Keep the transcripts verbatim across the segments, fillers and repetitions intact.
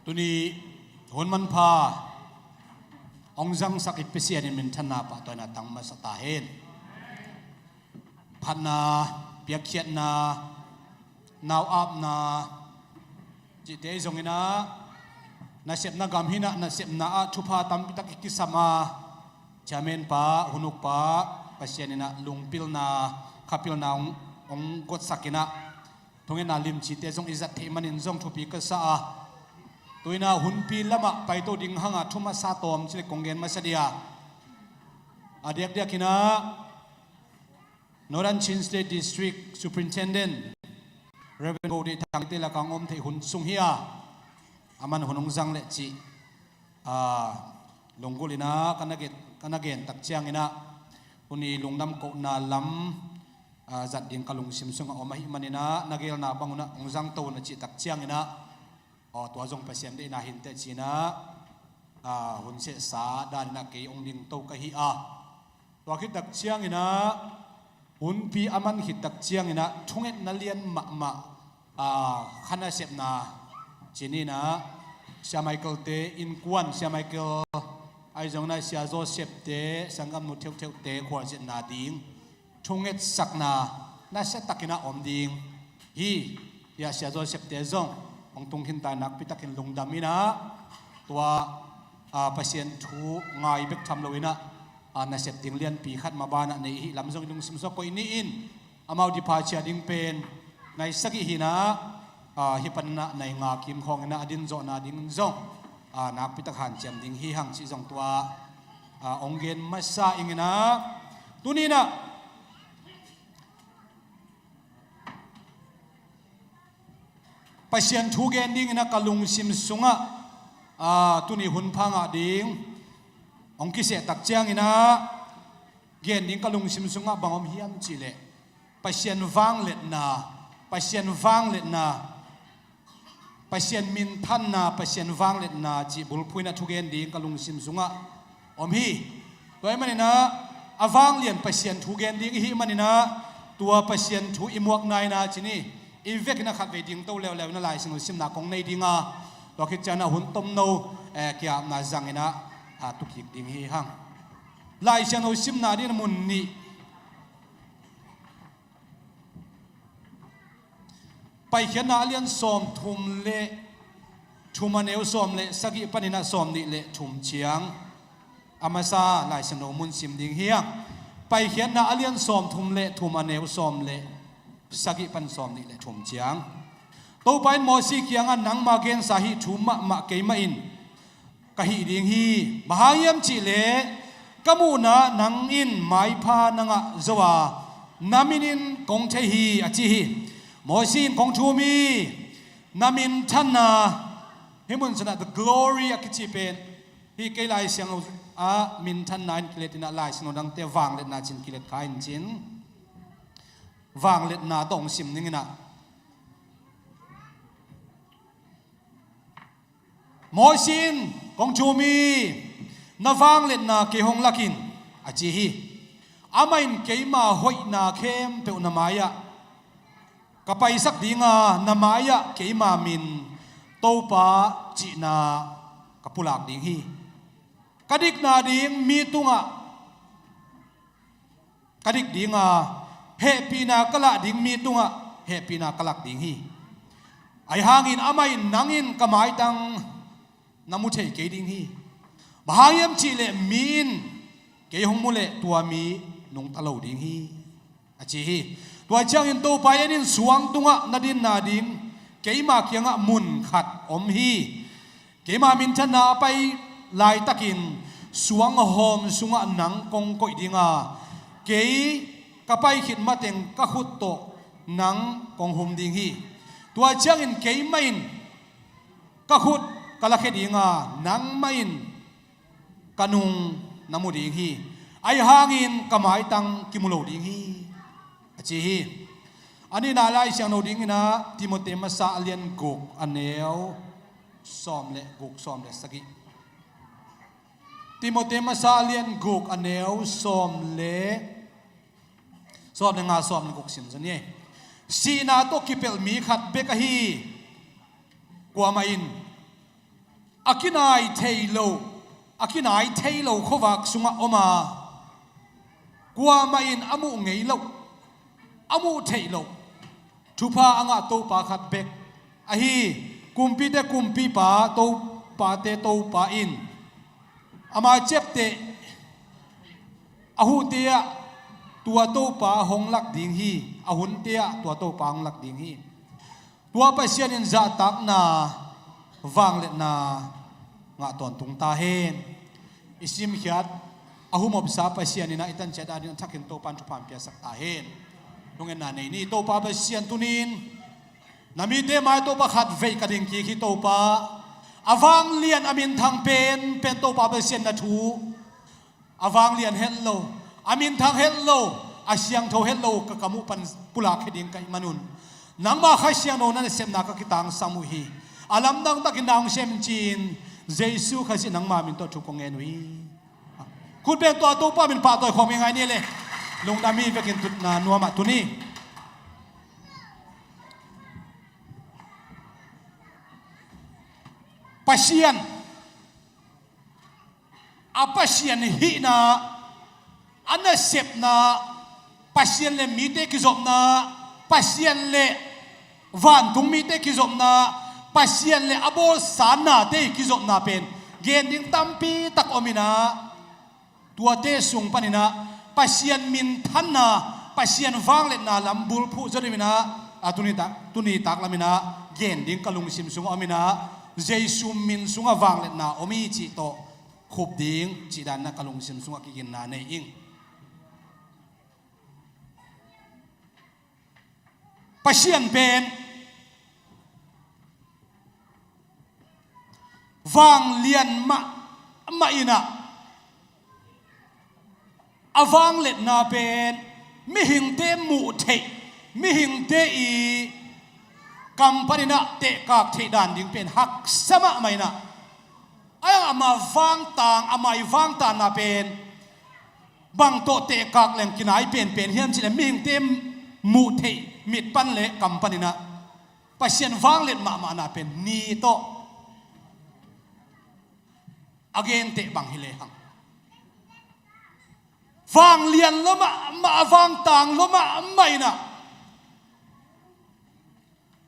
Tuni hun manpha hong zangsak i Pasian in minthanna pahtawina tang masa ta hen. Phatna, piakkhiatna, nau apna cihte zongin ah, nasepna gam hi-in ah, nasepna ah thupha tampi tak i kisam a, chairman pa, hun ukpa, Pasian in ah lungpilna, khapilna hong, hong gotsak in ah, thungetna limcite zong i zat theih manin zong thupi ka sa a. Tu-in ah hunpi lamah paito ding hangah thu masa tawm ci leh kong gen masa dia. A diakdiakin ah Northern Chin State District Superintendent Reverend Go Dei Thang te lakah hong om theih hun sung hi a, aman hun hong zang leh cih, a, lunggulh in ah ka na gen, ka na gen tak ciangin ah, tuni lungdam kohna lam, a, zat ding ka lungsim sungah om ahih manin ah, na gelna bang un ah hong zangto un a cih tak ciangin ah, aw, tua zong Pasian deihna hi inteh ci-in ah, a, hun sehsa danin ah kei hong dingto ka hi a. Tua khit tak ciangin ah, hunpi a man khit tak ciangin ah, thungetna lian mahmah, a, kha nasepna ci-in ah, Sia Michael te innkuan, Sia Michael ahi zongin ah Sia Joseph te, sanggamnu theuhtheuh te khualzinna ding thungetsakna nasia takin ah om ding hi, hi a. Sia Joseph te zong hong tung khin ta, nakpi takin lungdam in ah, tua, a, Pasian thu ngai bek tham lo-in ah, a, nasep ding lianpi khat maban ah nei i hih lam zong i lungsim sungah koih ni in, amau departure ding pen nai sagih hi-in ah, a, hih panin ah nai nga kim khawngin ah a din zawhna ding zong, a, nakpi tak hanciam ding hi hang cih zong tua, a, hong gen masa ing in ah, tuni-in ah Pasian thu gen dingin ah ka lungsim sungah, a, tuni hun pha ngah ding hong kiseh tak ciangin ah, gen ding ka lungsim sungah bang om hiam cih leh, Pasian vangliatna, Pasian vangliatna, Pasian minthanna, Pasian vangliatna cih bulphuh in ah thugen ding ka lungsim sungah om hi. Tua ahih manin ah, a vanglian Pasian thu gen ding i hih manin ah, tua Pasian thu i muak nai-in ah ci-in, i vekin ah khatvei dingto leuleu in ah Lai Siangtho simna kong nei ding a, tua khit ciangin ah hun tomno, eh, ki-apna zangin ah, a, tu kik ding hi hang. Lai Siangtho simna dingin ah mun nih, Paikhiatna a lian sawmthum le thum, a neu sawm le sagih panin ah sawmnih le thum ciang. A masa Lai Siangtho mun sim ding hi hang. Paikhiatna a lian sawmthum le thum, a neu sawm le sagih pan sawmnih le thum ciang. Topa in Mosi kiangah, nangma gensa hih thu mahmah keimah in ka hih ding hi. Bang hang hiam cih leh, ka muhna-ah nang in maipha na ngah zo a, na min in kong thei hi, a ci hi. Mosi in, kong thum hi, na minthanna, hih mun sungah the glory a kici pen, hih kei Lai Siangtho ah minthanna in kilet in ah, Lai Siangtho dangte vangliatna ci-in kilet kha in cin, vangliatna tawh hong sim ning in ah. Mosi in, kong thum hi, na vangliatna kei hong lak in, a ci hi. Amah in, keima hoihna khempeuh na mai-ah ka paisak ding a, na mai-ah keima min Topa cihna ka pulak ding hi. Ka dikna ding mi tungah, ka dik ding a, hehpihna ka lah ding mi tungah hehpihna ka lak ding hi. Ahi hangin amah in, nang in ka maitang na mu thei kei ding hi. Bang hang hiam cih leh, mi in kei hong mu leh tua mi nungta lo ding hi, a ci hi. Tua ciangin Topa in, en in, suang tungah na dinna ding keima kiangah mun khat om hi. Keima minthanna a pai laitakin suang hawm sungah nang kong koih ding a, kei ka pai khit mateng ka khut tawh nang kong hum ding hi. Tua ciangin keimah in ka khut ka lakhia ding a, nangmah in ka nung na mu ding hi. Ahi hangin ka maitang kimu lo ding hi, a ci hi. A nihna Lai Siangtho dingin ah Timoti masa a lian guk, a neu sawm le guk, sawm le sagih. Timoti masa a lian guk, a neu sawm le, sawm le nga, sawm le guk sim zaw ni. Sihna tawh kipelh mi khat bek ahi kuamah in A kinai thei lo, a kinai thei lo khuavak sungah om a, kuamah in a muh ngei loh, a muh theih loh thupha a ngah Topa khat bek ahi, kumpite kumpipa, topate Topa in ama ciapteh a hunte ah tua Topa hong lak ding hi, a hunte ah tua Topa hong lak ding hi. Tua Pasian in zahtakna, vangliatna ngah tawntung ta hen. I simkhiat a humopsa Pasian in ah i tanciat adingin a thakin Topa in thupha piaksak ta hen. Lungngaihna nei ni. Topa Pasian, tuni-in na mite mai Topa khat vei ka ding kik hi Topa. A vanglian a minthang penpen Topa Pasian na thu a vanglian het lo, a minthang het lo, a siangtho het lo ka kam uh pan pulak hi ding ka hih manun, nangma Kha Siangtho na nasepna ka kitangsam uh hi. A lamdang takin na hong sem ci-in Jesu Khazih nangma min tawh thu kong ngen uh hi. Khut beng tua Topa min pahtawi khawm ngai ni le. Lungdam hi. Vekin tutna nuam ah tuni Pasian, a Pasian hihna, a nasepna, Pasian le mite kizopna, Pasian le vantung mite kizopna, Pasian le a bawlsa nate kizopna pen gen ding tampi tak om in ah, tuate sung panin ah Pasian minthanna, Pasian vangliatna lam bulphuh zaw dingin ah, a tuni tak, tuni tak lamin ah gen ding ka lungsim sungah om in ah, Jesu min sungah vangliatna om hi cih tawh khup ding cih dan in ah ka lungsim sungah kiginna nei ing. Pasian pen vanglian mahmah in ah, a vangliatna pen mihingte muh theih, mihingte i kam panin ah tehkak theih dan ding pen haksa mahmah in ah, a, ama vangtang, ama i vangtanna pen bang tawh tehkak leng kinai penpen hiam cih leh mihingte muh theih mit pan le kam panin ah Pasian vangliat mahmahna pen ni tawh a genteh bang hi lehang, vanglian lua mahmah, a vangtang lua mahmah in ah,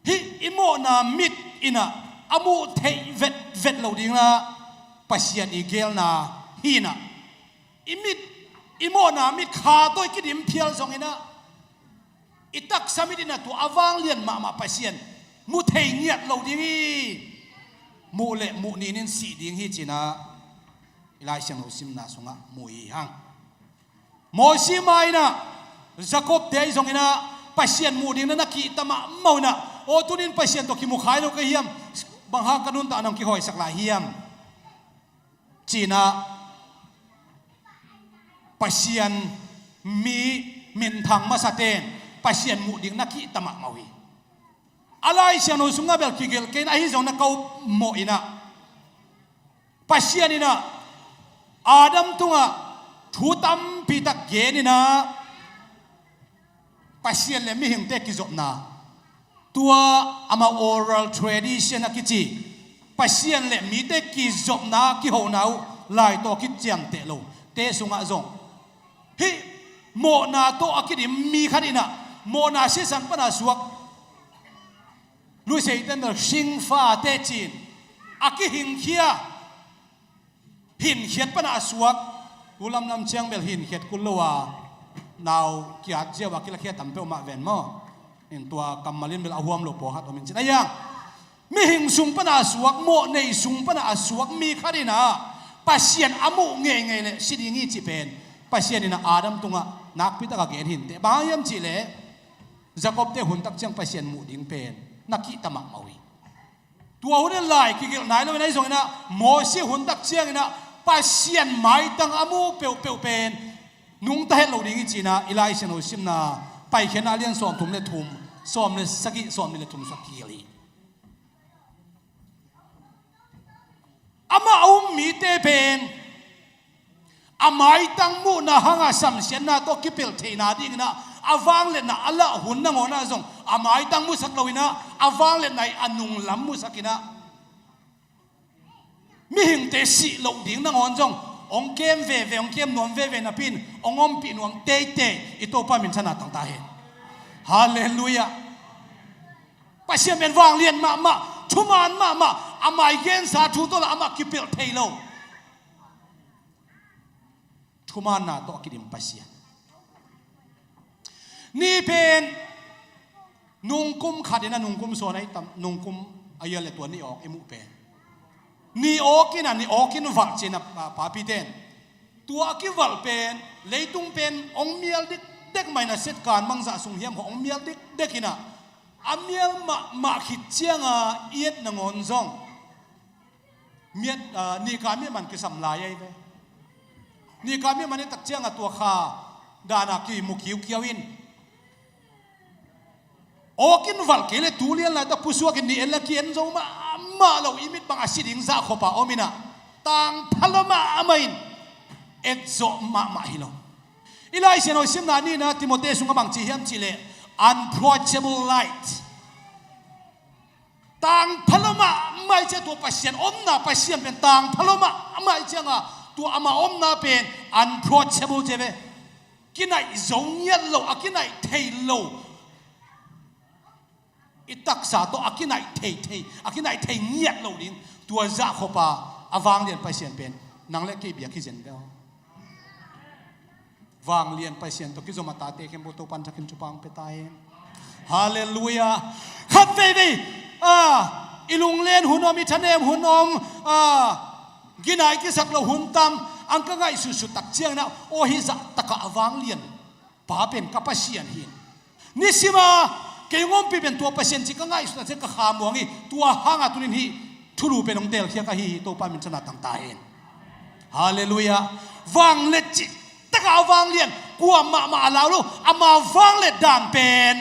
hih i mawhna mit in ah a muh theih vetvet lo dingin ah Pasian i geelna hi in ah, i mit, i mawhna mit kha tawh i kidim phial zongin ah, i taksa mit in ah tua a vanglian mahmah Pasian mu thei ngiat lo ding hi. Muh le muh nin in sih ding hi ci-in ah i Lai Siangtho simna sungah mu hi hang. Mosi mai in ah, Jacob te ahi zongin ah Pasian muh ding na na kihta mahmah uh in ah, aw, tuni-in Pasian tawh kimu khai lo ka hiam, bang hang ka nuntakna hong kihawisak lai hiam ci-in ah Pasian mi minthang masate in Pasian muh ding na kihta mahmah uh hi. A Lai Siangtho sungah bel kigelh kei in ah, ahi zong na ka up mawh in ah, Pasian in ah Adam tungah thu tampi tak gen in ah, Pasian le mihingte kizopna, tua amau oral tradition a kici, Pasian le mite kizopna, kihona uh lai tawh kiciamteh lo te sungah zong, hih mawhna tawh a kidim mi khat in ah, mawhna sisan pan a suak, luisei ten bel hingfa teci-in a kihingkhia, hinkhiat pan a suak, tu lamlam ciang bel hinkhiat kul lo a, nau kiat ziau a kilakhia tam peuhmah ven maw. In tua kammal in bel a huam lo pawlkhat om in cin a hiang. Mihing sung pan a suak, mawhnei sung pan a suak mi khat in ah Pasian a muh ngeingei leh si ding hi cih pen Pasian in ah Adam tungah nakpi tak a gen hi inteh. Bang hang hiam cih leh Jacob te hun tak ciang Pasian muh ding pen na kihta mahmah uh hi. Tua hun in lai kigelh nai lo in, ahi zongin ah Mosi hun tak ciangin ah Pasian maitang a mu peuhpeuh pen nungta het lo ding hi ci-in ah i Lai Siangtho simna Paikhiatna a lian sawmthum le thum, sawm le sagih, sawmnih le thum sungah kigelh hi. Amah a um mite pen a maitang muhna hangah samsiatna tawh kipelh theihna dingin ah a vangliatna a lah hun nangawn ah zong a maitang musak lo in ah, a vangliatna i a nunglam musak in ah, Mihingte sih loh ding nangawn zong hong kem veve, hong kem nuam veve napi-in hong ompih nuam teitei i Topa minthanna tang ta hen. Halleluiah. Pasian pen vanglian mahmah, thuman mahmah, a mai gensa thu tawh lah amah kipelh thei lo. Thumanna tawh a kidim Pasian. Ni pen nungkum khat in a nungkum sawn a i tam, nungkum a yal le tua ni awk i muh pen. Ni awk in a ni awk in valh cin a, a, papi ten. Tua a kivalh pen, leitung pen hong mial dikdek mah in a set kan mangzah sung hiam khaw hong mial dikdek in a, a mial mahmah khit cianga i et nangawn zong miat, ah, nika miat man kisam lai ahi ve. Nika miat man i tak cianga tua kha dana kimu kiukiau in. Awk in valh kei le tu lian lai ta pusuak in ni en la ki-en zo mahmah lo i mit bang a si ding zah khop a om in a. Tangpha lo mahmah in et zawh mahmah hi lo. I Lai Siangtho simna nihna Timote sungah bang ci hiam cih leh unapproachable light. Tangpha lo mahmah i cia tua Pasian omna, Pasian pen tangpha lo mahmah i cianga tua ama omna pen unapproachable cia ve. Kinaih zo ngiat lo, a kinaih thei lo. I taksa tawh a kinaih thei thei, a kinaih thei ngiat lo ding tua zah khop a, a vanglian Pasian pen nang le kei bia kizen deuh. Vanglian Pasian tawh kizom a tate khempeuh Topan thakin thupha hong pia ta hen. Halleluiah. Khat veivei, ah, i lunglen hun om, i thanem hun om, ah, gina i kisak lo hun tam, ang ka ngaihsutsut tak ciangin a, aw hih zah takah a vanglian pa pen ka Pasian hi. Nisima kei hong ompih pen tua Pasian ci ka ngaihsutna ciang ka khamuang hi, tua hanga tunin hih thulu pen hong telkhiak ahi hi, Topa minthanna tang ta hen. Halleluiah. Vanglet cih takah a vanglian, kua mahmah a lau lo, ama vanglet dan pen.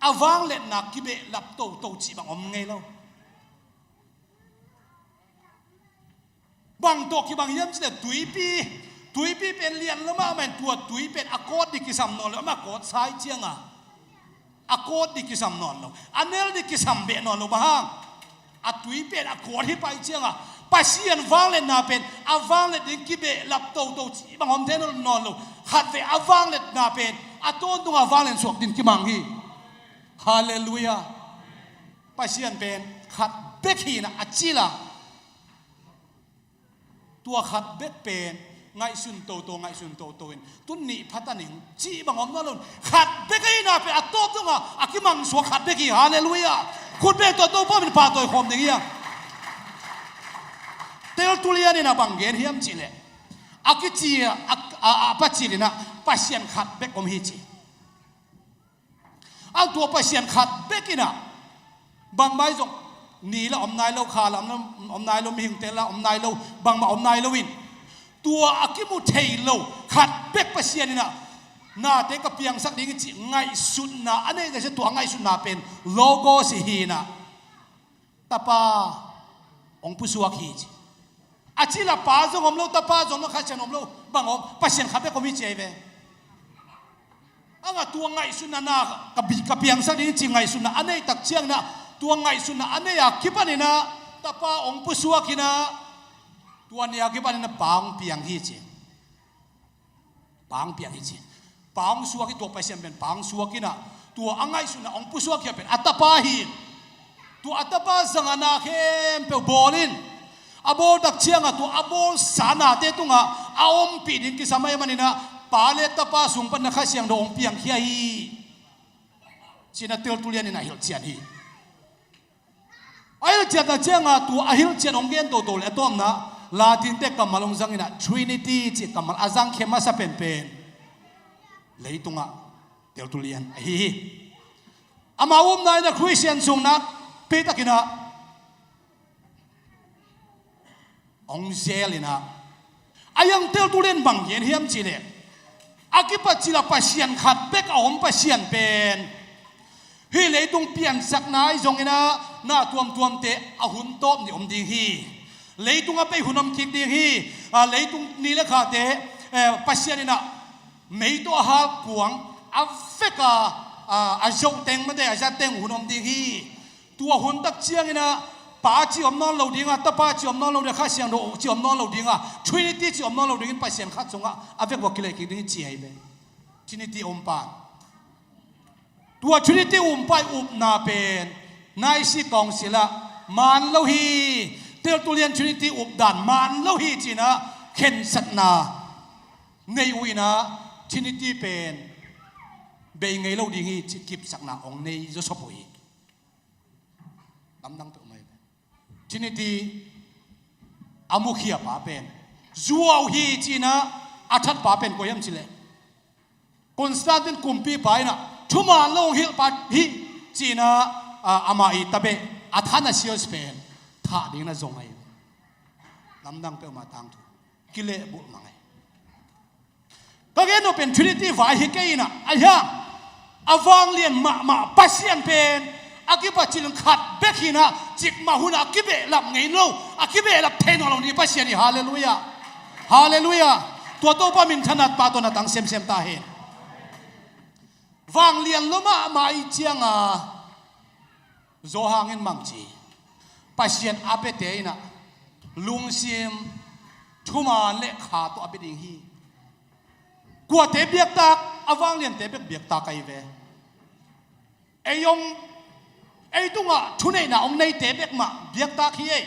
A vangletna kibehlap toto cih bang om ngei lo. Bang tawh kibang hiam cih leh tuipi, tuipi pen lian lo mahmah in tua tui pen a kawt ding kisam nawn lo, amah kawt sai cianga. A kawt ding kisam nawn lo, a nel ding kisam beh nawn lo, bang hang? A tui pen a kawt hi pai cianga Pasian vangletna pen a vanglet ding kibehlap toto cih bang om thei nawn lo. Khatvei a vangletna pen a tawntunga vanglet suak ding kimang hi. Halleluiah. Pasian pen khat bek hi in a, a cil a. Tua khat bek pen ngaihsun toto, ngaihsun toto in tun nih pha ta ning cih bang om nawn lo. Khat bek ahihna pen a tawp zongah a kimangsuak khat bek hi. Halleluiah. Khut beng tawh Topa min pahtawi khawm ding hi a. Teltu lian in a bang gen hiam cih leh a kici a, a, a, a pacil in a Pasian khat bek om hi ci. A tua Pasian khat bek in a bangmah zong ni la om nai lo, kha la om, om nai lo, mihingte la om nai lo, bangmah om nai lo in tua a kimu thei lo khat bek Pasian in a nate ka piangsak ding hi cih ngaihsutna a neih tua ngaihsutna pen Logos hi in a. Tapa hong pusuak hi ci. A cil a Pa zong om lo, Tapa zong om lo, Kha Siangtho om lo, bang om, Pasian khat bek om hi ci ahi ve. Anga tua ngaihsutna na ka, bi-, ka piangsak ding ci ngaihsutna a neih tak ciangin a, tua ngaihsutna a neih a kipanin a Tapa hong pusuak hi in a, tua ni a kipanin a Pa hong piang hi ci. Pa hong piang hi ci. Pa hong suak hi, tua Pasian pen Pa hong suak hi in a, tua a ngaihsutna hong pusuak hi a pen a Tapa hi. Tua a Tapa zanga na khempeuh bawl in a bawl tak cianga tua a bawlsa nate tungah a ompih ding kisam ahih manin a Pa le Tapa sung panin a Kha Siangtho hong piangkhia hi ci in a teltu lian in a hilhcian hi. A hilhcianna cianga tua a hilhcian hong gen toto le a tawpna Latinte kammal hong zang in a Trinity cih kammal a zangkhia masa penpen leitungah teltu lian ahi hi. Ama upna in a Khristian sung nak peitakin a hong zel in a, a yang teltu lian bang gen hiam cih leh a kipat cil a Pasian khat bek a om Pasian pen hih leitung piansakna ahi zongin a na tuamtuamte a hun tawp ni om ding hi. Leitung a bei hun om kik ding hi. A, leitung ni le khate, eh, Pasian in a mei tawh a hal kuang a vek a, a, a zoh teng mate a zat teng hun om ding hi. Tua hun tak ciangin a Pa ci om nawn lo ding a, Tapa ci om nawn lo ding a, Kha Siangtho ci om nawn lo ding a, Trinity ci om nawn lo dingin Pasian khat sungah a vekpi a kileh kik ding hi ci ahi ve. Trinity a um pa. Tua Trinity um pa i upna pen Nicaea Council ah man lo hi, Tertullian Trinity updan man lo hi ci-in ah khensatna nei uh in ah Trinity pen bei ngei lo ding hi ci kipsakna hong nei zawsop uh hi. Lamdang peuh mai ve. Trinity a mukhia pa pen zuau hi ci-in ah a that pa pen kua hiam cih leh Constantine kumpipa in ah thuman lo hong hilh pa hi ci-in ah, a, amah i tabeh Athanasius pen thah dingin a zong ahi ve. Lamdang peuhmah tangthu. Kilehbulh mang ahi. Ka gen uh pen Trinity vai hi kei in ah, a hiang a vanglian mahmah Pasian pen a kipat cil khat bek hi in ah, cikmah hun ah a kibehlap ngei lo, a kibehlap thei nawn lo ni Pasian hi. Halleluiah. Halleluiah. Tua Topa minthanna pahtawi na tang semsem ta hen. Vanglian lua mahmah i cianga Johan in mangci Pasian a piate in ah lungsim, thuman le kha tawh a pia ding hi. Kuate biaktak, a vangliante bek biaktak ahi ve. Ei hong, ei tungah thuneihna hong neite bek mah biaktak hi ei.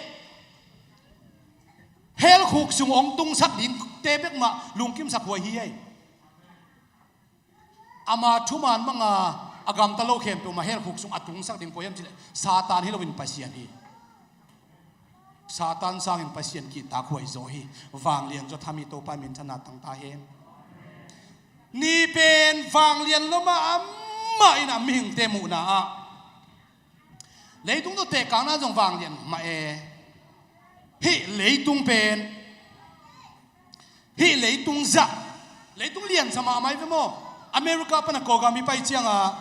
Hell khuk sung hong tungsak dingte bek mah lungkimsak huai hi ei. Ama thuman manga a gamta lo khempeuh mah hell khuk sung a tungsak ding kua hiam cih leh Satan hi loin Pasian hi. Satan sangin Pasian kihtak huai zaw hi. Vanglian zaw tham hi. Topa minthanna tang ta hen. Ni pen vanglian lua mahmah in ah mihingte muhna ah leitung tawh tehkakna zong vanglian mah e. Hih leitung pen, hih leitung zah, leitung liansa mahmah ahi ve maw? America pana Kawlgam i pai cianga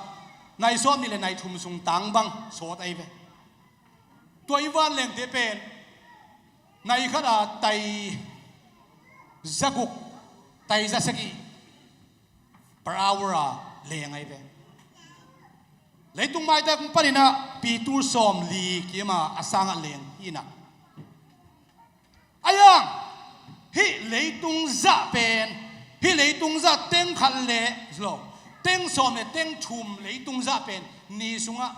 nai sawm nih le nai thum sung tang bang sawt ahi ve. Tua i vanlengte pen nai khata tai zaguk, tai zasagih per hour a leng ahi ve. Leitung maitak panin ah pitur sawmli kim a a sangah leng hi in ah. A hiang, hih leitung zah pen, hih leitung zah teng khat le, lo, teng sawm le teng thum leitung zah pen ni sungah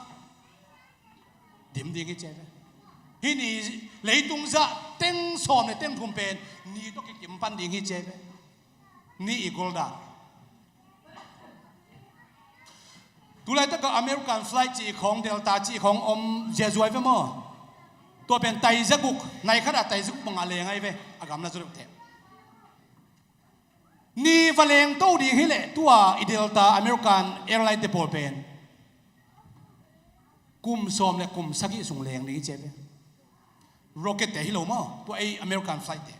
dim ding hi ci ahi ve. Hih ni leitung zah teng sawm le teng thum pen ni tawh kikim pan ding hi ci ahi ve. Ni i goldan. Tulaitak a American flight cih khawng, Delta cih khawng om ziazua ahi ve maw? Tua pen tai zaguk, nai khata tai zaguk bangah leng ahi ve. A gamla zaw deuh teh. Ni va leng to ding hi leh tua i Delta, American Airline te pawl pen kum sawm le kum sagih sung leng ding hi ci ahi ve. Rocket te hi lo maw, tua ei American flight te.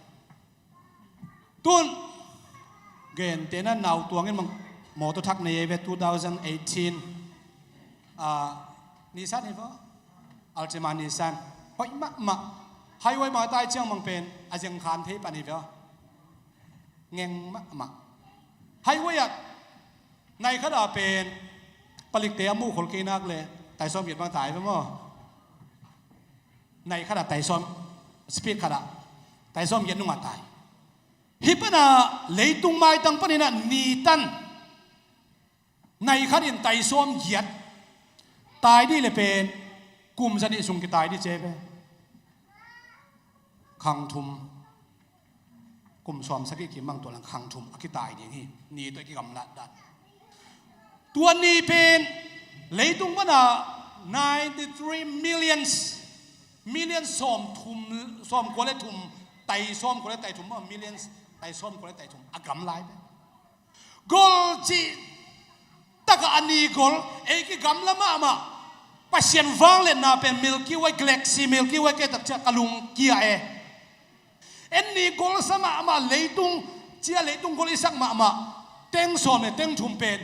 Tun, gente na nau tuangin mang motor thak nei ei ve two thousand eighteen. Ah, Nissan hi vo. Altima Nissan. Hoih mahmah. Highway mah tai ciang mang pen a zeng khan thei pan hi ve. Ngeng mahmah. Highway ah nai khata pen palikte a muh khol kei nak le tai sawm giat bang tai ve maw? Nai khata tai sawm, speed khata tai sawm giat nungah tai. Hih pana leitung maitang panin ah nitan nai khatin tai sawm giat tai dih le pen kum za nih sung kitai dih ci ahi ve. Khang thum, kum sawm sagih kim bang tua lang khang thum a kitai ding hi. Ni tawh i kigamlat dan. Tua ni pen leitung pana ninety three millions, million sawm thum, sawm kua le thum, tai sawm kua le tai thum, millions, tai sawm kua le tai thum a gamla hi ve. Gol cih takah a ni gol, ei kigamla mahmah. Pasian vangliatna pen Milky Way galaxy, Milky Way kei tak ciah ka lungkia e. En ni golsa mahmah leitung, cia leitung gol i sak mahmah. Teng sawm le teng thum pen,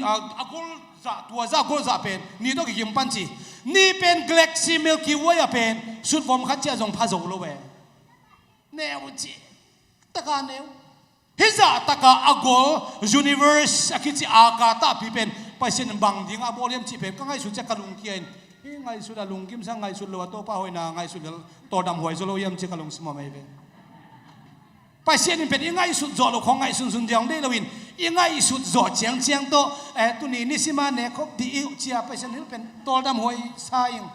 a, a gol zah, tua zah gol zah pen ni tawh kikim pan ci. Ni pen galaxy Milky Way ah pen sutvom khat ciah zong pha zo lo e. Neu ci. Taka neu. Hih zah taka a gol universe a kici a ka tahpi pen Pasian in bang ding a bawl hiam cih pen ka ngaihsut ciah ka lungkia in I ngaihsut a lunggimsa, ngaihsut lo a Topa hoihna ngaihsut le tawldam huai zaw lo hiam ci ka lungsim om ei ve. Pasian in pen i ngaihsut zawh loh khawng ngaihsun sun ziau deih loin, i ngaihsut zawh ciangciang tawh, eh, tuni nisima ne khop dih i uh cia Pasian hil pen tawldam huai sa ing.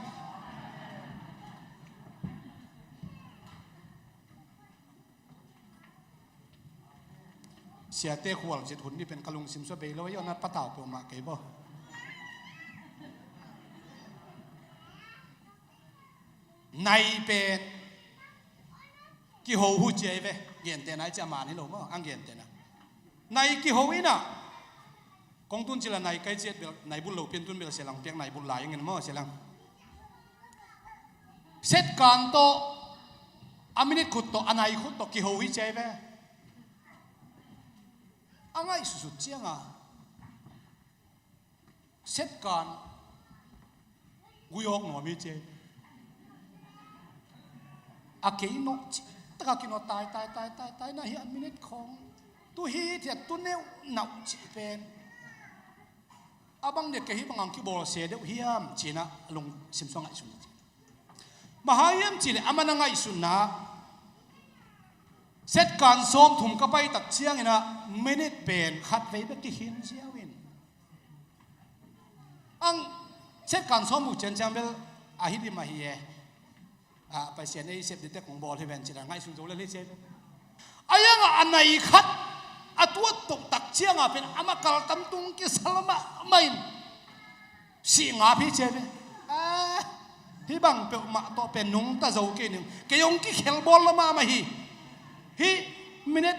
Siate khual zit hun ni pen ka lungsim sua bei lo, ei aw, na patau peuhmah kei baw. Nai pen kiho hu cia i ve, gentehna i cia man hi lo maw, ang gentehna. Nai kiho ina, kong tun cila nai kai ciat bel, nai bul lo pian tun bel sialang piak nai bul lai ingen maw, sialang. Setkan tawh, a minit khut tawh, a nai khut tawh kiho hi cia i ve. A ngaihsut cianga setkan gui awk nuam hi cia. A kei nawh cih taka kinawh tai tai tai tai tai na hi a minit khawng. Tu hi thiat tu neuh nauh cih pen. A bang dek kei hi bang ang kibawl se deuh hiam cina a lungsim sua ngaihsun. Mahai hiam cih leh a man a ngaihsunna. Setkan sawm thum ka pai tak ciangina minit pen khat vei bek kikhin ziau in. Ang setkan sawm uh cianciang bel a hi dim ahi e. A, Pasian ei sep dite kong bawl hi ven cila ngaihsun zo le hi cia. A ianga a nai khat a tuat toh tak cianga pen ama kal tam tung kisal mahmah in. Sih ngap hi cia ve. A, hi bang peuhmah tawh pen nungta zo kei ning. Kei hong kikhel bawl lo mahmah hi. Hi minit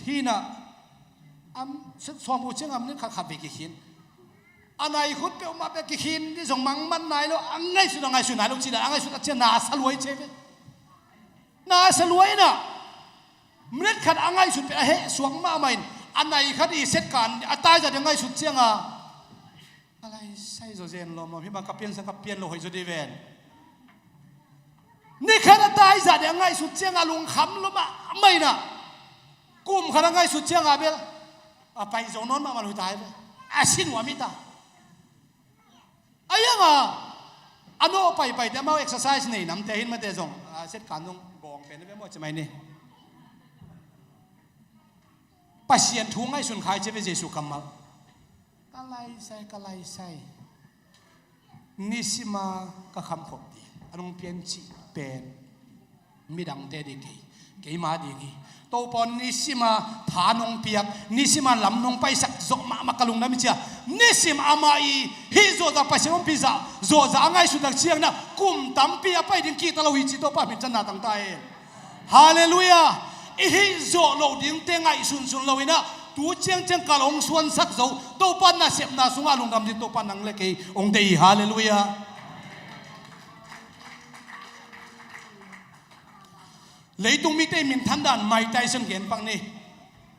hina am sawm uh cianga minit khat khat vei kikhin. A nai khut peuhmah pia kikhin dih zong mangman nai lo, a ngaihsut a ngaihsut nai lo cila a ngaihsut a cia na sa luai cia ve. Na sa luai na. Minit khat a ngaihsut pia a heh suak mahmah in a nai khat i setkan a taizat a ngaihsut cianga. A lai sai zaw zen lawm lawm hi bang ka piansa ka pian lo hoih zaw dih ven. Ni khat a taizat a ngaihsut cianga lungkham lo mahmah ina. Kum khat a ngaihsut cianga bel a pai zo nawn mahmah lo hi ta hi ve. A sin nuam hi ta. A ianga a nawh paipaite amau exercise nei namte hin mate zong a setkan zong gawng pen ve maw ci mai ni. Pasian thu ngaihsun khai ci ve Jesu kammal. Ka laisai, ka laisai. Nisima ka khamkhop dih a nong pian cih pen midangte dih kei, keima ding hi. Topa nisima tha nong piak, nisima lam nong paisak zawh mahmah ka lungdam hi cia. Nisim amah i hih zawhzah Pasian ompih zah zawhzah a ngaihsut tak ciangna kum tampi a pai ding kihta lo hi ci Topa min canna tangta hen. Halleluiah. I hih zawh loh dingte ngaihsunsun loinah tu ciangciang kal hong suansak zo Topa nasepna sungah lungdam ding Topa nang le kei hong deih hi. Halleluiah. Leitung mite minthan dan Mike Tyson gen pak ni.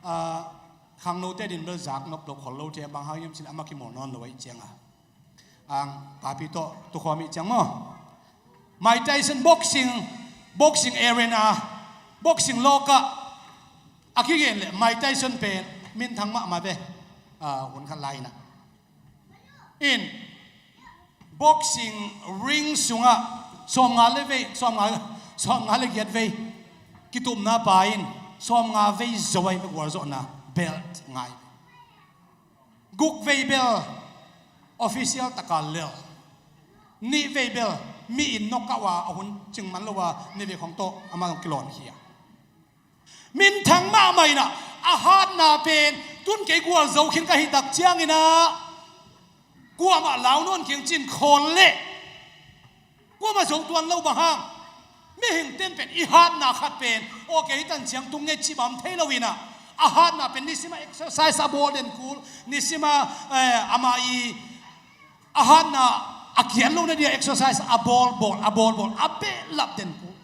Ah, khangnote din bel zak nop lo khol lo thei a bang hang hiam cin ama kimawl nawn lo aih cianga. Ang papi tawh tukhawm ih ciang maw? Mike Tyson boxing, boxing arena, boxing lawkah a kigen leh Mike Tyson pen minthang mahmah ve. Ah, hun khat lai inah in boxing ring sungah sawmnga le vei, sawmnga, sawmnga le giat vei kitupna pa in sawmnga vei zo ai gualzawhna belt ngai. Guk vei bel official taka lel. Nih vei bel mi in knockout a a hun cing man lo a nih vei khong tawh amah zong kilawn hi a. Minthang mahmah inah a hatna pen tun kei gualzo khin ka hih tak cianginah kuamah lau nawn keng cin khawl leh kuamah zo tuan lo bang hang. Mihing ten pen i hatna khat pen aw kei hi tan ciang tung ngei cih bang thei lo inah a hatna pen nisima exercise a bawl den kul, nisima, eh, amah i a hatna a kian lo na dia exercise a bawl bawl, a bawl bawl, a behlap den kul.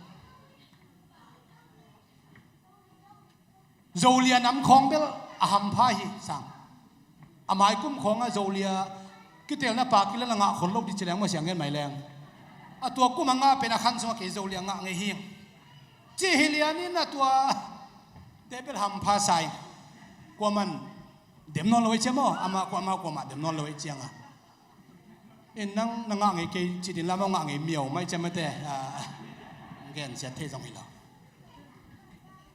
Zolia nam khawng bel a hampha hi sang. A maikum khawngah Zolia kitelna pa kilal a ngah khol lo dih ci leng maw siang ngen mai leng. A tua kum a ngah pen a khan sungah kei Zolia ngah ngei hi. Cih hi lianin a tua te bel hampha sai. Kuaman dem nawn lo ei cia maw, amah kuamah kuamah dem nawn lo ei cianga. In nang na ngah ngei kei ci din lam a ngah ngei miau mai ciam mate. Gen siat thei zong hi lo.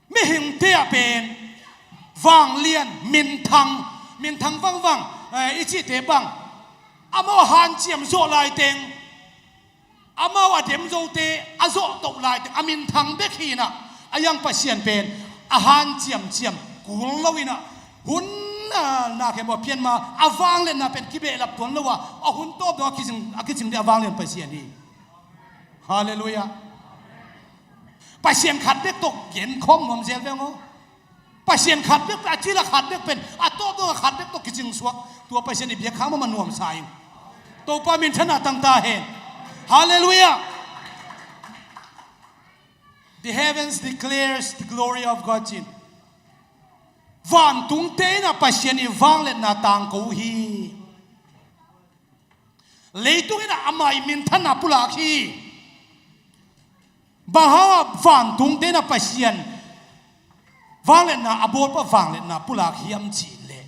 Mihingte ah pen vanglian, minthang, minthang vangvang, eh, i cihte bang, amau a hanciam zawh laiteng, amau a dem zote a zawh toh laiteng a minthang bek hi inah, a yang Pasian pen a hanciamciam kul lo inah, hun na, na khempeuh a pianma a vangliatna pen kibehlap tuan lo a, a hun tawp dong a kicing, a kicing ding a vanglian Pasian hi. Halleluiah. Pasian khat bek tawh genkhawm nuam zel veng aw. Pasian khat bek, a cila khat bek pen a tawp dong a khat bek tawh kicing suak. Tua Pasian i biak khang mama nuamsa in. Topa minthanna tangta hen. Halleluiah. The heavens declares the glory of God, cin. Vantungte inah Pasian i vangliatna tangko uh hi. Leitung inah amah i minthanna pulak hi. Bang hangah vantungte inah Pasian vangliatna, a bawlpa vangliatna pulak hiam cihleh,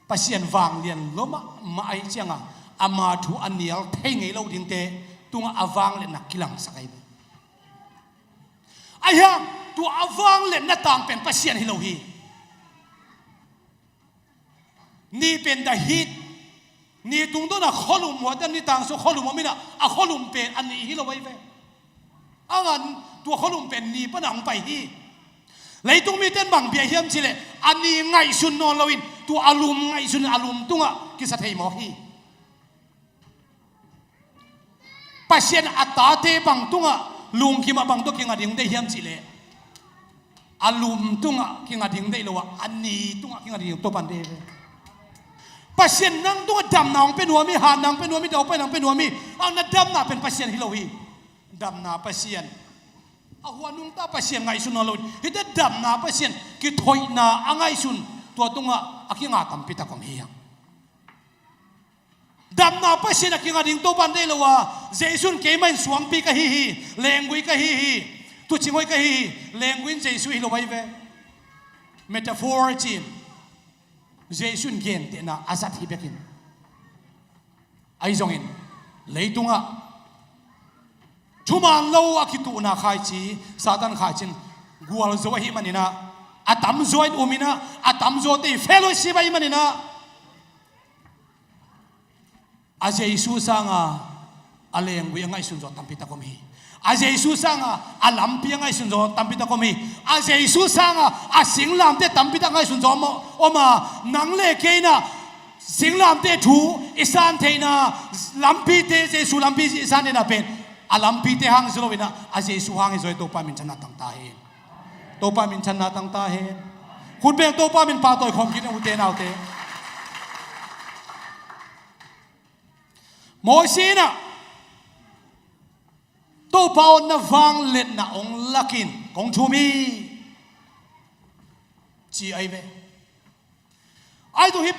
Pasian vanglian lo mahmah ahih cianga ama thu a nial thei ngei lo dingte tungah a vangliatna kilangsak ahi ve. Ahi hang tua a vangliatna tang pen Pasian hi lo hi. Ni pen the heat. Ni tungdawn a khualum huate ni tang sung khualum om inah, a khualum pen a ni hi lo ahi ve. A ngan tua khualum pen ni pana hong pai hi. Leitung mite in bang bia hiam cihleh, a ni ngaihsun nawn loin tua a lum ngaihsun, a lum tungah kisa thei mawk hi. Pasian a tate bang tungah, lungkimah bang tawh kinga ding deih hiam cihleh, a lum tungah kinga ding deih lo a, a ni tungah kinga ding Topan deih ve. Pasian nang tungah damna hong pia nuam hi, hatna hong pia nuam hi, daupaina hong pia nuam hi. A na damna pen Pasian hi lo hi. Damna Pasian, a hua nungta Pasian ngaihsun nawn lo in, hihte damna Pasian kithoihna a ngaihsun, tua tungah a kinga tampi tak om hi hang. Damna Pasian a kinga ding Topan deih lo a, Jesu in keimah in suangpi ka hi hi, lenggui ka hi hi, tuucing hoih ka hi hi. Lenggui in Jesu hi lo ahi ve. Metaphor cin, Jesu in gentehna a zat hi bekin. Ahi zongin leitungah thuman lo a kituhna khaici, Satan khaici in gualzo ahih maninah, a tamzaw in um inah, a tamzawte i fellowship ahih maninah, a Jesu sanga a lenggui a ngaihsun zaw tampi tak om hi. A Jesu sanga a lampi a ngaihsun zaw tampi tak om hi. A Jesu sanga a singlamteh tampi tak ngaihsun zaw om a, nang le kei inah singlamteh thu i san theihna, lampite, Jesu lampi i san theihna pen a lampite hang hi lo inah, a Jesu hang hi zaw hi. Topa minthanna tangta hi. Topa minthanna tangta hi. Khut beng Topa min pahtawi khawm kik ni ute naute. Mawsi inah Topa aw, na vangliatna hong lakin kong thum hi, ci ahi ve. Ahi zong hih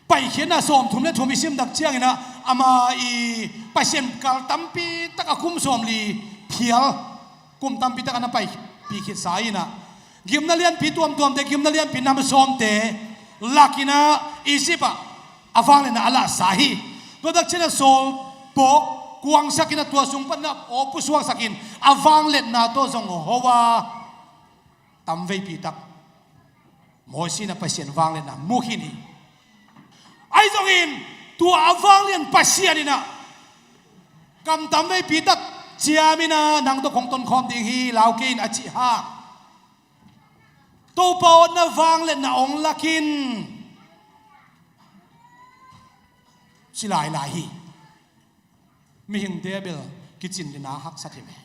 Paikhiatna sawmthum le thum i sim tak cianginah, ama i Pasian kal tampi tak a kum sawmli phial, kum tampi tak a na paipih khitsa inah, gimna lianpi tuamtuamte, gimna lianpi nam sawmte lakinah Egypt ah a vangliatna a lahsa hi. Tua tak cianah sawlpawk kuangsak inah, tua sung paninah aw pusuaksak in a vangliatna tawh zong ho a, tamveipi tak Mawsi inah Pasian vangliatna mu khin hi. Ahi zongin tua a vanglian Pasian inah kam tamveipi tak ciam inah, nang tawh kong tonkhawm ding hi, lau kei in, a cih hang, Topa aw, na vangliatna hong lakin, ci lailai hi. Mihingte a bel kicin dina haksat hi ve.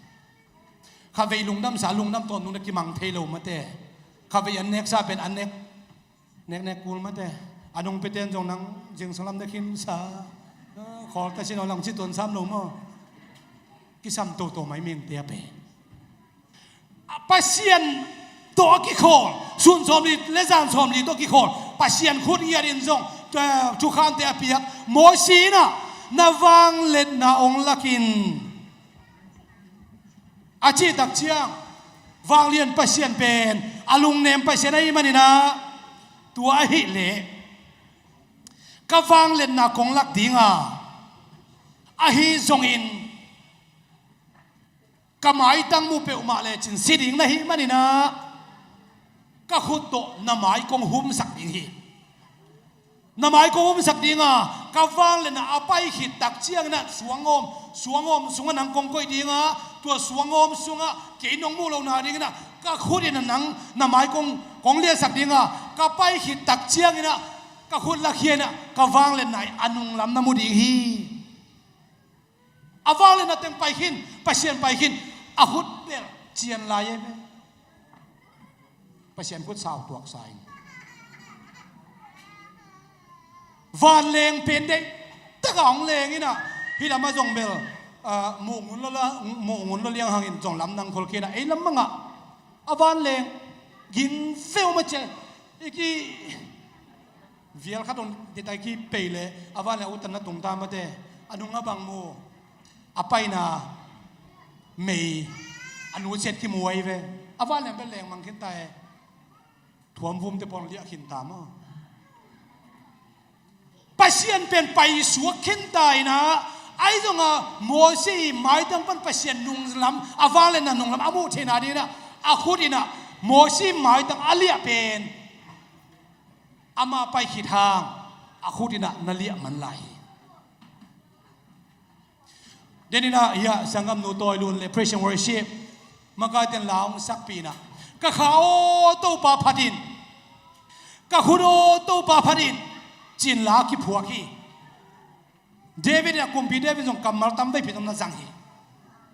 Khatvei lungdamsa, lungdam tawn nungna kimang thei lo mate. Khatvei an neksa pen an nek, neknek kul mate. A nungpite in zong nang zingsang lam na khinsa, khawl ta sin aw lang ci tuan sam lo maw? Kisam toto mai mihingte a pen. Pasian tawh a kikhawl, sun sawmli le zan sawmli tawh a kikhawl Pasian khut ngiatin zong, eh, thukhante a piak Mawsi inah, na vangliatna hong lakin, a cih tak ciang, vanglian Pasian pen a lungnem Pasian ahih maninah, tua ahih leh Ka vangliatna kong lak dinga, ahi zongin ka maitang mu peuhmah lecin si ding na hih maninah, ka khut tawh na mai kong humsak ding hi. Na mai kong humsak dinga, ka vangliatna a pai khit tak cianginah suangawm, suangawm sungah nang kong koih dinga, tua suangawm sungah kei nong muh lohna dinginah ka khut inah nang na mai kong, kong liatsak dinga, ka pai khit tak cianginah ka khut lakhianah ka vangliatna a nunglam na mu ding hi. A vangliatna teng pai khin, Pasian pai khin, a khut bel cian lai e ve. Pasian khut sau tuaksa in. Vanleng pen deih taka hong leng inah, hih lamah zong bel, ah, muh ngun lo la, muh ngun lo liang hangin zong lamdang khol kei inah, ei lam mangah a vanleng ging veu ma cia, i ki vial khat hong dita i ki pei le, a vanleng a utanna tungta mate, a nungah bang mu, a paina mei, a nusiat kimuai ve. A vanleng bel leng mang khinta e. Thuamvumte pawl liah khinta maw? Pasian pen paisuak khinta inah, ahi zonga Mosi maitang pan Pasian nunglam, a vangliatna nunglam a muh theihna dinginah, a khut inah Mosi maitang a liah pen ama pai khit hang a khut inah na liah man lai hi. Deninah hiah sanggamnu Tawi Lun le praise and worship makaiten la hong sakpih inah, ka kha aw Topa phat in, ka khut aw Topa phat in, cin la kiphuak hi. David inah, kumpi David zong kammal tam veipi zong na zang hi.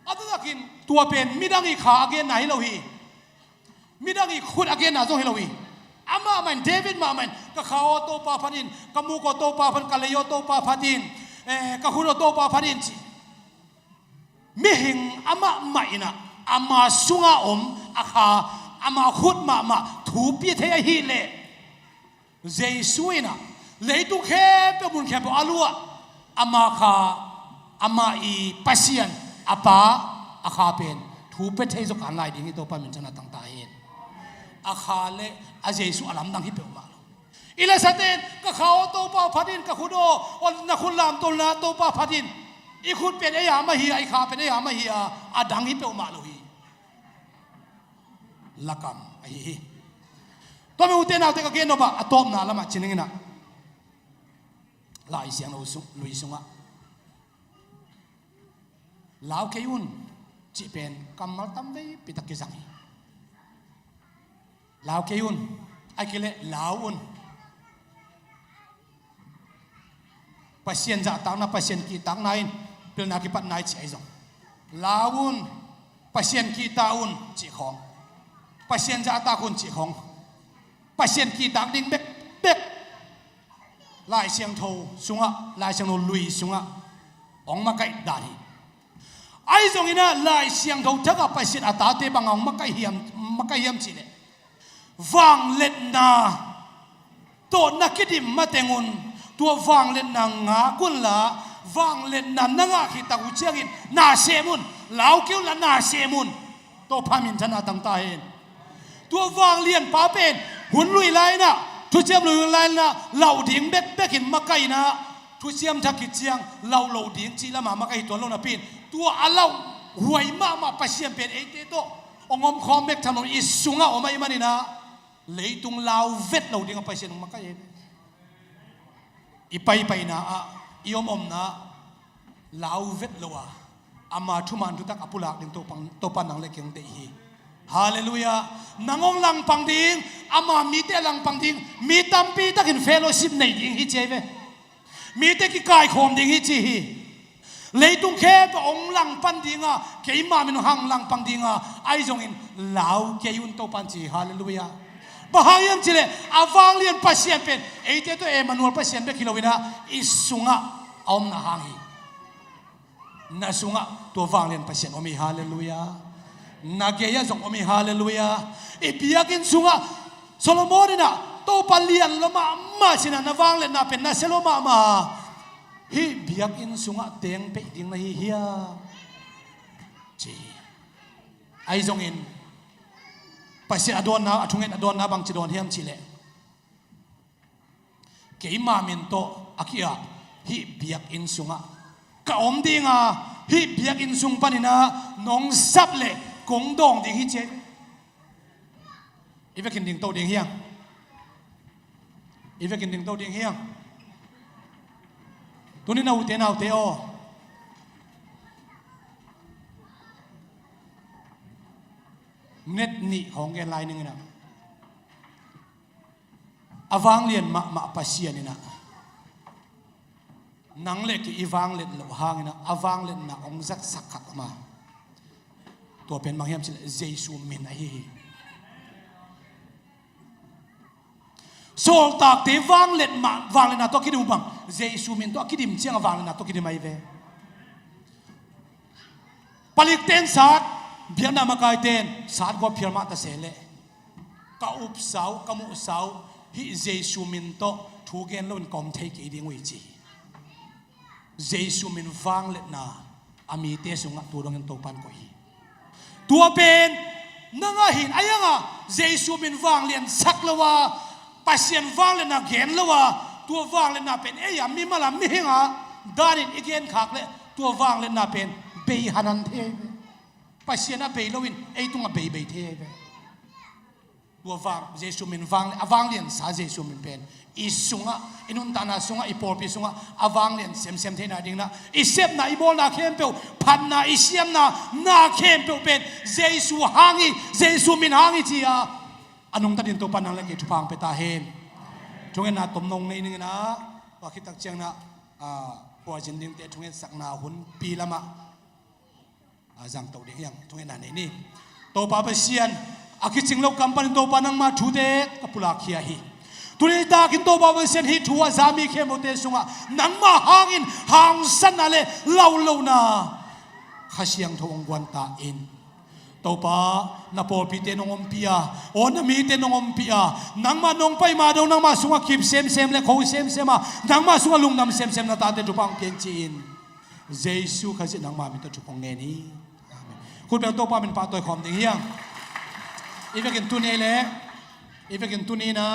A taktakin tua pen midang i kha a genna hi lo hi. Midang i khut a genna zong hi lo hi. Amah mah in, David mahmah in, ka kha aw Topa phat in, ka muk aw Topa phat in, ka lei aw Topa phat in, eh, ka khut aw Topa phat in ci. Mihing amah mah inah ama sunga om a kha, ama khut mahmah thu pia thei ahih leh, Jesu inah leitung khempeuh, mun khempeuh a luah ama kha, ama i Pasian, a Pa, a kha pen thu pia thei zawkan lai ding hi. Topa minthanna tangta hen. A kha le a Jesu a lamdang hi peuhmah lo. I lasate in, ka kha aw Topa phat in, ka khut aw, aw na khut lamtolna Topa phat in. I khut pen ei a mah hi a, i kha pen ei a mah hi a, a dang hi peuhmah lo hi. Lakam ahi hi. Tua mi ute naute ka gen nop ah, a tawpna lamah ci ning inah, Lai Siangtho sung, lui sungah lau kei un cih pen kammal tam veipi tak kizang hi. Lau kei un, a kileh lau un. Pasian zahtakna, Pasian kihtakna in pilna kipatna i cih ahi zong, lau un, Pasian kihta un cih khawng, Pasian zahtak un cih khawng, Pasian kihtak ding bekbek Lai Siangtho sungah, Lai Siangtho lui sungah hong makaih dan hi. Ahi zonginah Lai Siangtho thakah Pasian a tate bangah hong makaih hiam, makaih hiam cihleh, vangliatna tawh na kidim mateng un, tua vangliatna ngak unla, vangliatna na ngah khit tak uh ciangin na sem un, lau kei unla na sem un. Topa minthanna tangta hen. Tua vanglianpa pen hun lui lai inah, thuciam lui lai inah lauh ding bekbek in makaih inah, thuciam thak khit ciang lauh loh ding cih lamah makaih hi tuan lo napi in, tua a lauh huai mahmah Pasian pen eite tawh hong omkhawm bek tham lo, i sungah om ahih maninah leitung lau vet lo dingah Pasian hong makaih hi. I paipaina ah, i omomna ah lau vet lo a, ama thuman thutak a pulak ding Topa, Topa nang le kei hong deih hi. Halleluiah. Nang hong langpang ding, ama mite a langpang ding, mi tampi takin fellowship nei ding hi ci hi ve. Mite kikaikhawm ding hi ci hi. Leitung khempeuh hong langpan dinga, keima min hong langpang dinga, ahi zongin lau kei un Topa in ci hi. Halleluiah. Bang hang hiam cihleh, a vanglian Pasian pen eite tawh Emmanuel Pasian bek hi lo inah, i sungah a omna hang hi. Na sungah tua vanglian Pasian om hi. Halleluiah. Na gei-ah zong om hi. Halleluiah. I biakinn sungah Solomon inah, Topa lian lo mahmah sinah na vangliatna pen nasia lo mahmah, hih biakinn sungah teng peih ding na hi hiam ci hi. Ahi zongin Pasian a dawnna, a thungen a dawnna bangci dawn hiam cihleh, keima min tawh A ki-ap, hih biakinn sungah ka om dinga, hih biakinn sung paninah nong sap leh kong dawng ding hi ci. I vekin dingto ding hiang. I vekin dingto ding hiang. Tuni na ute naute aw. Minute nih hong gen lai ninginah. A vanglian mahmah Pasian inah nang le kei i vanglet loh hanginah a vangliatna hong zatsak khat om a. Tua pen bang hiam cileh Jesu min ahi hi. Sawltakte vanglet mah, vangliatna tawh a kidim uh bang, Jesu min tawh a kidim ciang a vangliatna tawh kidim ahi ve. Palikten sat, biakna makaiten sat gua phial mah ta se leh ka upsa uh, ka muhsa uh, hih Jesu min tawh thu gen loin ka om thei kei ding uh hi ci hi. Jesu min vangliatna a mite sungah tu dongin Topan koih hi. Tua pen nang ahin a ianga Jesu min vanglian sak lo a, Pasian vangliatna gen lo a, tua vangliatna pen ei a mimal a mihinga danin i genkhak leh tua vangliatna pen bei hanan thei ahi ve. Pasian a bei loin ei tungah beibei thei ahi ve. Tua vang Jesu min vang, a vangliansa Jesu min pen i sungah, i nuntakna sungah, i pawlpi sungah a vanglian semsem theihna dinginah i sepna, i bawlna khempeuh, phatna, i siamna na khempeuh pen Jesu hang hi, Jesu min hang hi ci-a a nungta dingin Topa nang le kei thupha hong pia ta hen. Thungetna tomno nei ninginah, tua khit tak cianginah, ah, khuazin dingte thungetsakna hunpi lamah a zangto ding hiang, thungetna nei ni. Topa Pasian, a kicing lo kam panin Topa nangma thute ka pulakkhia hi. Tuni takin Topa Pasian, hih thu a za mi khempeuhte sungah nangma hangin hangsanna le laulohna Kha Siangtho hong guan ta in. Topa, na pawlpite nong ompih a, aw, na mite nong ompih a, nangma nong pai ma dong nangma sungah kip semsem le kho semsem a, nangma sungah lungdam semsem na tate thupha hong pia in ci-in Jesu Khazih nangma min tawh thupha hong ngen hi. Amen. Khutbeng Topa min pahtawi khawm ding hiang. I vekin tuni le, i vekin tuni na